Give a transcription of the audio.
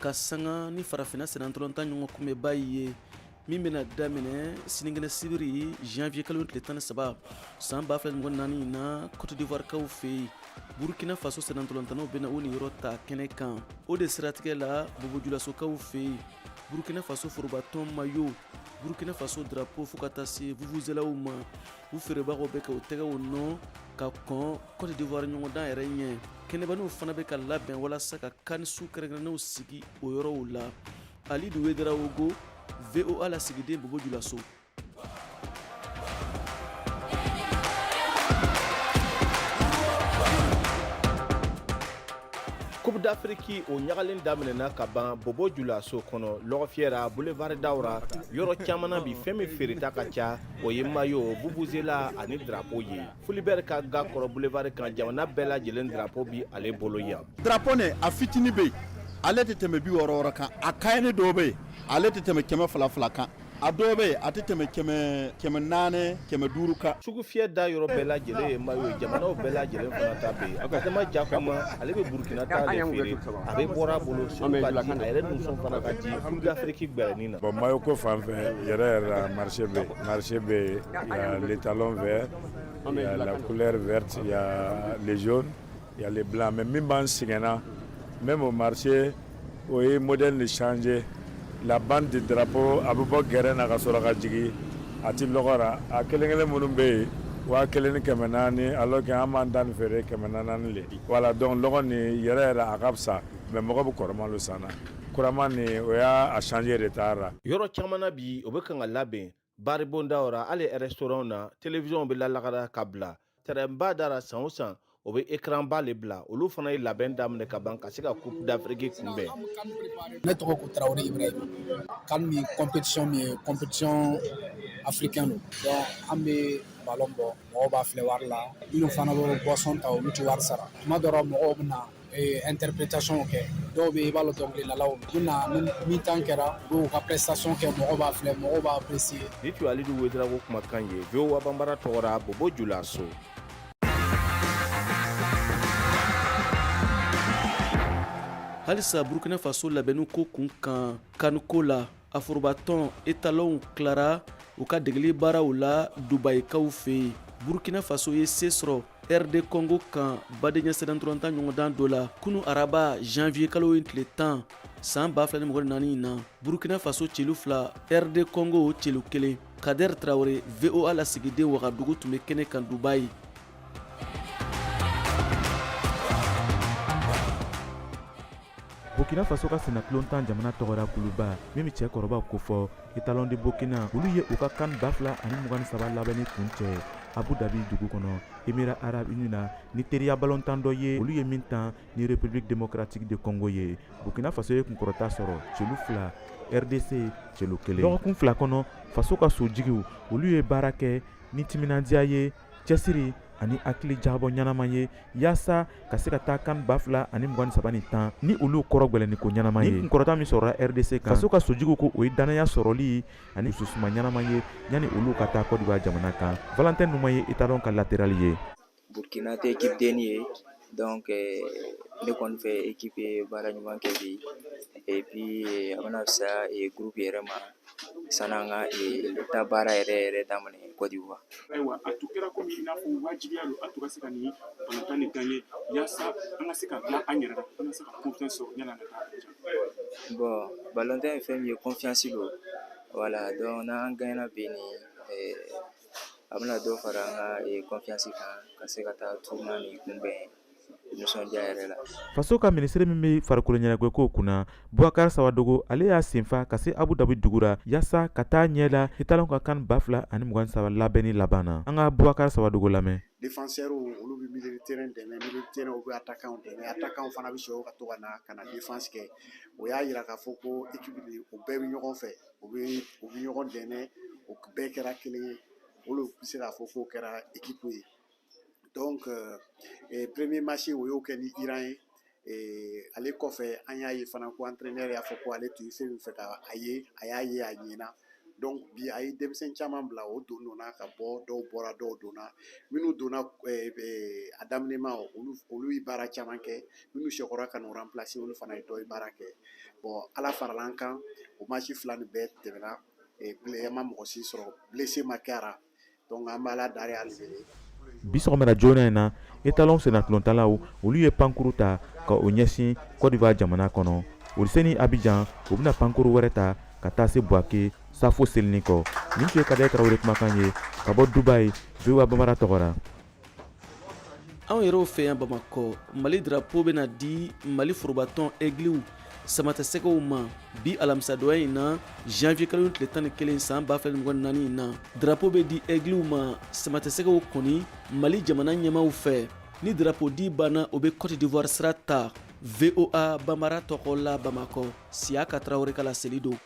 Ka sanga ni farafinna sennantolatan ɲɔgɔn kunbɛnba ye min bɛna daminɛ sinikɛnɛ sibiri, janvier kalo tile 13, san 2024 in na, Cote d'Ivoire kaw fɛ yen. Burkina Faso sennantolatannaw bɛna u niyɔrɔ ta kɛnɛ kan. O de siratigɛ la, Bobojulasokaw fɛ yen, Burkina Faso forobatɔn maillot, Burkina Faso drapeau, fo ka taa se vuvuzelaw ma, u feerebagaw bɛ ka u tɛgɛw nɔ ka kɔn Cote d'Ivoire ɲɔgɔndan yɛrɛ ɲɛ. Kɛnɛbaninw fana bɛ ka labɛn walasa ka CAN su kɛrɛnkɛrɛnnenw sigi o yɔrɔw la. Alidu Wedarawogo, VOA lasigiden, Bobojulaso. Coupe d'Afrique, o ɲagalen daminɛna ka ban Bobo Julaso kɔnɔ, lɔgɔfiyɛ ra, boulevard daw ra, yɔrɔ caman na bi. Fɛn min feereta ka ca, o ye maillot, vuvuzela ani drapeau ye. Fulibɛri ka ga kɔrɔ boulevard kan, jamana bɛɛ lajɛlen drapeau bi ale bolo yan. Drapeau ne, a fitinin bɛ yen, ale tɛ tɛmɛ 60 60 kan. A kaɲɛni dɔw bɛ yen, ale tɛ tɛmɛ 200 200 kan. A dɔw bɛ yen, a tɛ tɛmɛ 400, 500 kan. Sugufiyɛ da yɔrɔ bɛɛ lajɛlen ye maillot ye, jamanaw bɛɛ lajɛlen fana ta bɛ yen. Adama Jakuma, ale bɛ Burukina ta de feere. A bɛ bɔra a bolo, sugu ka di, a yɛrɛ nisɔn fana ka di Coupe d'Afrique gbɛrɛnin na. Bon, maillot ko fan fɛ yɛrɛ yɛrɛ la, marché bɛ yen, marché bɛ yen. Il y a l'étalon vert, il y a la couleur verte, il y a le jaune, il y a le blanc. Mais min b'an sɛgɛnna même au marché, o ye modèle de changer la bande de drapeau. A bɛ bɔ gɛrɛn na ka sɔrɔ ka jigin, a ti lɔgɔ ra. A kelen kelen minnu bɛ yen, 1400, alors que an b'an ta nin feere 400 le. Voilà, donc lɔgɔ nin yɛrɛ yɛrɛ, a ka fisa, mais mɔgɔ bɛ kɔrɔman lo san na. Kuraman nin, o y'a changer de taara. Yɔrɔ caman na bi, o bɛ kan ka labɛn baribondaw ra, hali restaurant na, télévision bɛ lalagara ka bila tɛrɛnba dara. San o san, o bɛ écran ba le bila. Olu fana ye labɛn daminɛ ka ban ka se ka Coupe d'Afrique kunbɛn. Ne tɔgɔ ko Tarawele Ibrahima. CAN min, compétition min ye, compétition africain don. Donc an bɛ ballon bɔ, mɔgɔw b'a filɛ wari la. Minnu fana bɛ boisson ta, olu tɛ wari sara. Tuma dɔ la, mɔgɔw bɛ na interprétation kɛ. Dɔw bɛ yen, i b'a dɔn, dɔnkilidalaw u bɛ na ni mi-temps kɛra, u b'u ka prestation kɛ, mɔgɔw b'a filɛ, mɔgɔw b'a apprécier. Ni tun ye Alidu Wedarago kumakan ye VOA Banbara tɔgɔ Bobo Julaso. Halisa Burkina Faso labɛnni ko kun kan CAN ko la, a forobatɔn etalɔnw tilara u ka degeli baaraw la Dubayikaw fɛ yen. Burkina Faso ye se sɔrɔ RD Congo kan badenya sennantolatan ɲɔgɔndan dɔ la kunu araba, janvier kalo in tile 10, san 2024 in na. Burkina Faso celu 2, RD Congo celu 1. Kader Traore, VOA lasigiden Wagadugu, tun bɛ kɛnɛ kan Dubayi. Burkina Faso ka sennatulontan jamana tɔgɔra kuluba min bɛ cɛkɔrɔbaw kofɔ, Étalon de Burkina, olu ye u ka CAN 2023 labɛnni kuncɛ Abu Dhabi dugu kɔnɔ, Émirats arabes unis na, ni teriya balontan dɔ ye, olu ye min tan ni République démocratique de Congo ye. Burkina Faso ye kunkɔrɔta sɔrɔ celu 2, RDC celu 1. Dɔgɔkun 2 kɔnɔ, faso ka sojigiw, olu ye baara kɛ ni timinandiya ye, cɛsiri ani hakili jagabɔ ɲɛnama ye, yaasa ka se ka taa CAN 2023 nin tan ni olu kɔrɔ gwɛlɛnni ko ɲɛnama ye. Ni kunkɔrɔta min sɔrɔla RDC kan, faso ka sojigiw ko o ye dannaya sɔrɔli ani dususuma ɲɛnama ye yanni olu ka taa Côte d'Ivoire jamana kan. Valentin Numa ye Étalon ka latéral ye. Burkina tɛ équipe denni ye, donc ne kɔni fɛ, équipe ye baara ɲuman kɛ bi. Et puis a bɛna fisaya groupe yɛrɛ ma san'an ka taa baara yɛrɛ yɛrɛ daminɛ Côte d'Ivoire. Ayiwa, a tun kɛra komi i n'a fɔ wajibiya don an tun ka se ka nin balontan nin gagner, yaasa an ka se ka dilan an yɛrɛ la, an ka se ka confiance sɔrɔ yanni an ka taa. Bon, balontan ye fɛn min ye, confiance don. Voilà, donc n'an gagnera bi nin, a bɛna dɔ fara an ka confiance kan ka se ka taa tournoi nin kunbɛn nisɔndiya yɛrɛ la. Faso ka minisiri min bɛ farikolo ɲɛnajɛkow kunna, Bubakari Sawadogo, ale y'a senfa ka se Abu Dhabi dugu ra yaasa ka taa ɲɛ la Étalon ka CAN 2023 labɛnni laban na. An ka Bubakari Sawadogo lamɛn. Défenseurs, olu bɛ milieu de terrain dɛmɛ, milieu de terrain, u bɛ attaquant dɛmɛ, attaquant fana bɛ sɔrɔ ka to ka na ka na défense kɛ. O y'a yira k'a fɔ ko équipe nin, o bɛɛ bɛ ɲɔgɔn fɛ, u bɛ ɲɔgɔn dɛmɛ, o bɛɛ kɛra kelen ye. Olu bɛ se k'a fɔ k'o kɛra équipe ye. Donc premier match, o y'o kɛ ni Iran ye. Ale kɔfɛ, an y'a ye fana ko entraîneur y'a fɔ ko ale tun ye fɛn min fɛ ka a ye, a y'a ye, a ɲɛna. Donc bi a ye denmisɛn caman bila, o don donna ka bɔ, dɔw bɔra, dɔw donna. Minnu donna a daminɛma, olu ye baara caman kɛ. Minnu sɛkɔra ka n'u remplacer, olu fana ye dɔ ye baara kɛ. Bon, Ala farala an kan, o match fila nin bɛɛ tɛmɛna, an ma mɔgɔ si sɔrɔ, blessé ma kɛ a ra. Donc an bɛ Ala dari hali bi. Bi sɔgɔmada joona in na, Etalon sennatolontalaw, olu ye pankuru ta ka o ɲɛsin Côte d'Ivoire jamana kɔnɔ. O seni Abidjan, u bɛna pankuru wɛrɛ ta ka taa se Buwake safo selinin kɔ. Nin tun ye Kadɛ Tarawele kumakan ye ka bɔ Dubayi, VOA Bambara tɔgɔ ra. Anw yɛrɛw fɛ yan Bamakɔ, Mali drapeau bɛna di Mali forobatɔn Aigliw Samatasɛgɛw ma bi alamisadonya in na, janvier kalo tile 11 san 2024 in na. Drapeau bɛ di Aigliw ma, Samatasɛgɛw kɔni, Mali jamana ɲɛmaaw fɛ. Ni drapeau di banna, o bɛ Cote d'Ivoire sira ta. VOA Bambara tɔgɔ la Bamakɔ, Siyaka Tarawele ka laseli don.